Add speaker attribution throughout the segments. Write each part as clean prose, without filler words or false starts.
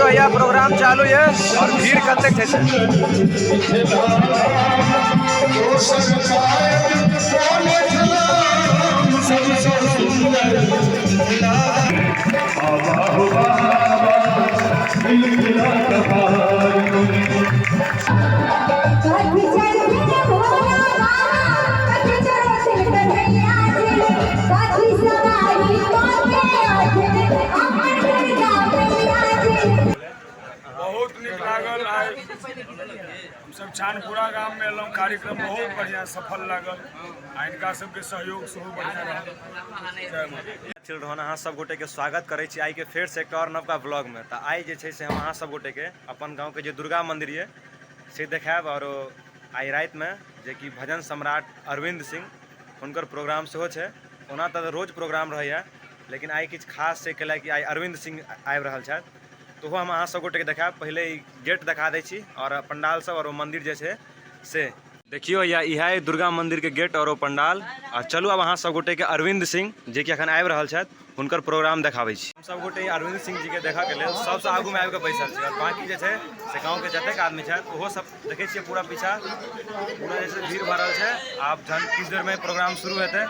Speaker 1: देखियो भैया प्रोग्राम चालू ये और भीड़ कतेक छै से।
Speaker 2: बहुत नीक लागल। आइ हमसब चानपुरा गाममे एलहुँ, कार्यक्रम बहुत बढ़िआँ सफल लागल आ हिनका सबके सहयोग सेहो बढ़िआँ रहल। जय माता।
Speaker 1: मैथिल रोहन अहाँ सब गोटे के स्वागत करै छी आइ के फेर से एकटा और नवका ब्लॉग में। तऽ आइ जे छै से हम अहाँ सब गोटे के अपन गाँव के जे दुर्गा मंदिर ये से देखायब और आइ राति में जे कि भजन सम्राट अरविंद सिंह हुनकर प्रोग्राम सेहो छै। ओना तऽ रोज प्रोग्राम रहैया लेकिन आइ किछु खास छै कैला कि आइ अरविंद सिंह आबि रहल छथि, तऽ ओहो हम अहाँ सब गोटे के देखायब। पहिले ई गेट देखा दै छी और पंडाल सब और ओ मंदिर जे छै से देखियो या इएह दुर्गा मंदिर के गेट और ओ पंडाल। आ चलू आब अहाँ सब गोटे के अरविंद सिंह जे कि अखन आबि रहल छथि हुनकर प्रोग्राम देखाबै छी। हम सब गोटे अरविंद सिंह जी के देखऽ के लेल सबसँ आगू में आबि कऽ बैसल छी और बाकी जे छै से गाँव के जतेक आदमी छथि ओहो सब देखै छियै पूरा पीछा पूरा जे छै भीड़ भरल छै। आब जहन किछु देर में प्रोग्राम शुरू हेतै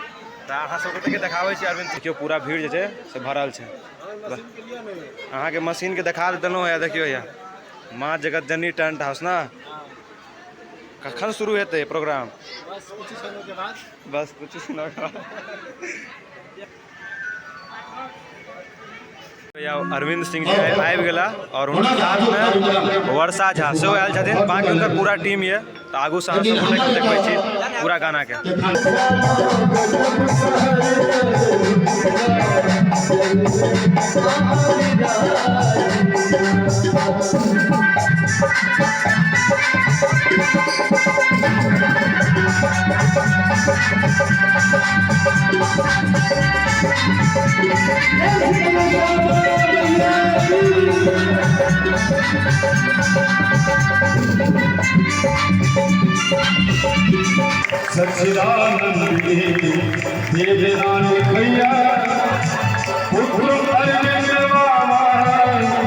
Speaker 1: तऽ अहाँ सब गोटे के देखाबै छी अरविंद। देखियौ पूरा भीड़ जे छै से भरल छै। अहाँके मशीन के देखा देलहुँ है, देखियौ या माँ जगत जननी टेंट हाउस ना। कखन शुरू हेतै प्रोग्राम?
Speaker 3: बस कुछ क्षणों के बाद।
Speaker 1: बस कुछ क्षणों के बाद। अरविंद सिंह जी आबि गेला और हुनकर साथ में वर्षा झा सेहो आयल छथिन, बाकी हुनकर पूरा टीम ये। तऽ आगू से अहाँ सब गोटे के देखबै छी पूरा गाना के।
Speaker 4: सच्चिदानंद देव भैया पुत्र अरविंद बाबा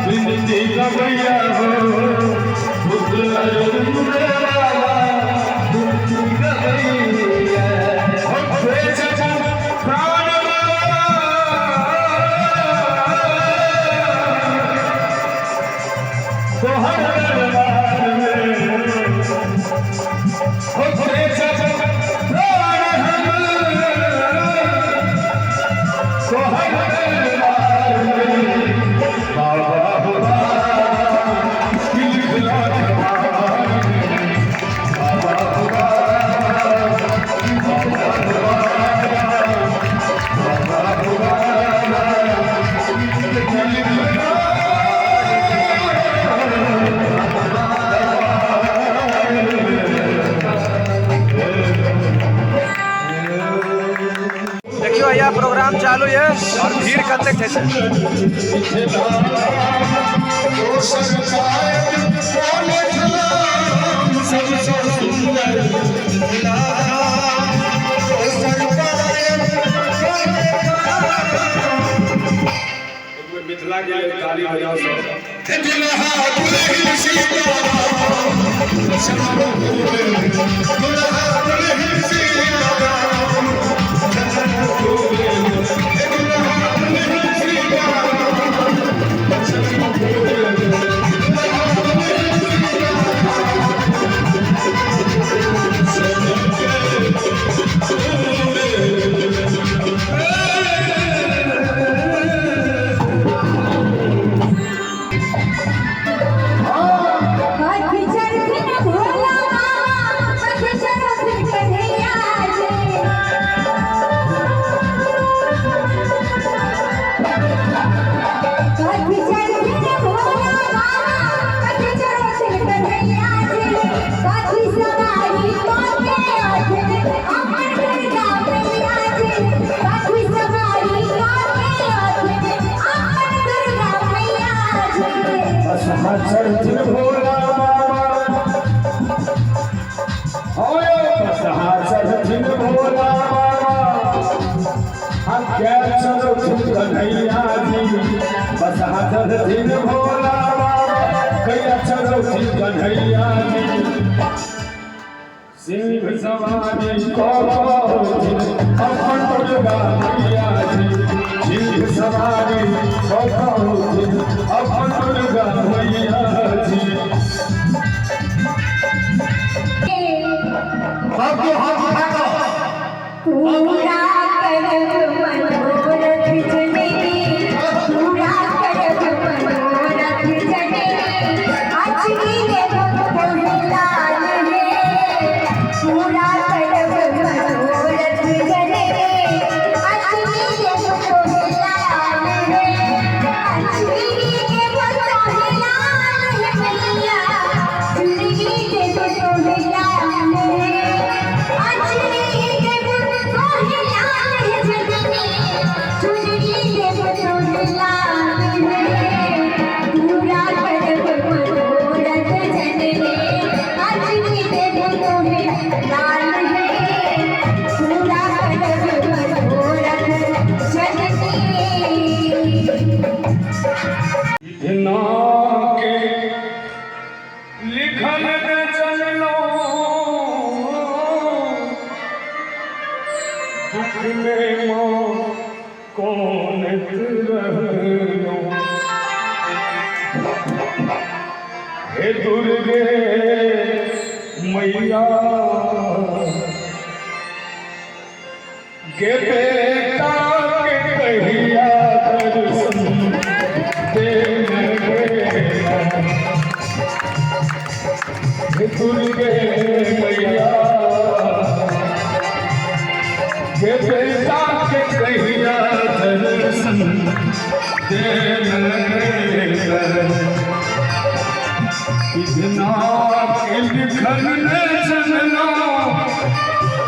Speaker 4: विनती गवैया हो, पुत्र अरविंद बाबा विनती गवैया हो, प्राण तोहर दरबार में हो, प्राण तोहर दरबार में बाबा हो
Speaker 1: देखियो भैया प्रोग्राम चालू ये और भीड़ कतेक छै से।
Speaker 2: मिथिला के लेल ताली बजाओ सब।
Speaker 4: भोला बाबा भोला बाबा हम क्या चलो कन्हैया जी, बसहा चढ़थिन भोला बाबा। श्री कन्हैया जी सिंह सवारी कहो अपन दुर्गा मैया जी, सिंह सवारी कहो अपन दुर्गा मैया जी। सबके हाथ उठा करो।
Speaker 5: पूरा करब मनोरथ जननी, पूरा करब मनोरथ जननी, अचली देव तोहे लाल हे। पूरा करब मनोरथ जननी, अचली देव तोहे लाल हे। अचली देव तोहे लाल हे मैया, चुनरी देव तोहे लाल हे। अचली देव तोहे लाल हे जननी, चुनरी देव तोहे लाल हे। पूरा करब मनोरथ जननी, अचली देव तोहे लाल हे। पूरा करब मनोरथ जननी।
Speaker 4: विधना के लिखल न चललो, दुख में माँ कौन रहलो। हे दुर्गे मैया के बेटा के कहिया दर्शन देने। हे दुर्गे मैया के बेटा के कहिया दर्शन देने। इतना के लिखल न चलना,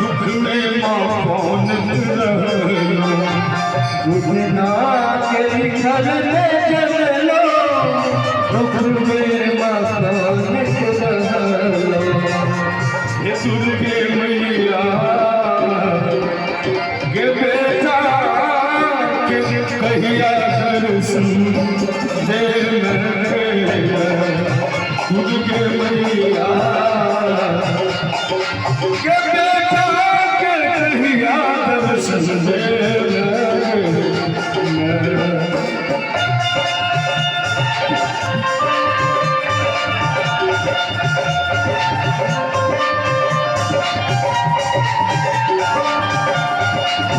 Speaker 4: दुख में माँ कौन रहलो।
Speaker 6: विधना के लिखल न चललो, दुख में माँ कौन रहलो।
Speaker 4: हे दुर्गे मैया के बेटा के कहिया दर्शन देने। दुर्गे मैया के बेटा के कहिया दर्शन देने।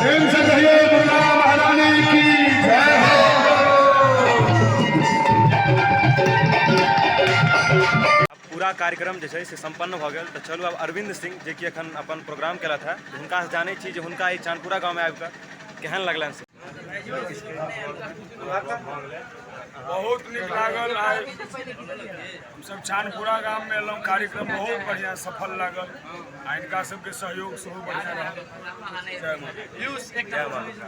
Speaker 4: प्रेम से कहिए दुर्गा महारानी की जय हो।
Speaker 1: आब पूरा कार्यक्रम जे छै से सम्पन्न भऽ गेल। तऽ चलू आब अरविंद सिंह जे कि एखन अपन प्रोग्राम केलथि हेँ, हुनकासँ जानै छी जे हुनका एहि चानपुरा गाँवमे आबि कऽ केहन लगलनि से।
Speaker 2: बहुत नीक लागल। आइ हमसब चानपुरा गाममे एलहुँ, कार्यक्रम बहुत बढ़िआँ सफल लागल आ हिनका सबके सहयोग सेहो बढ़िआँ रहल। जय माता।
Speaker 1: जय माता।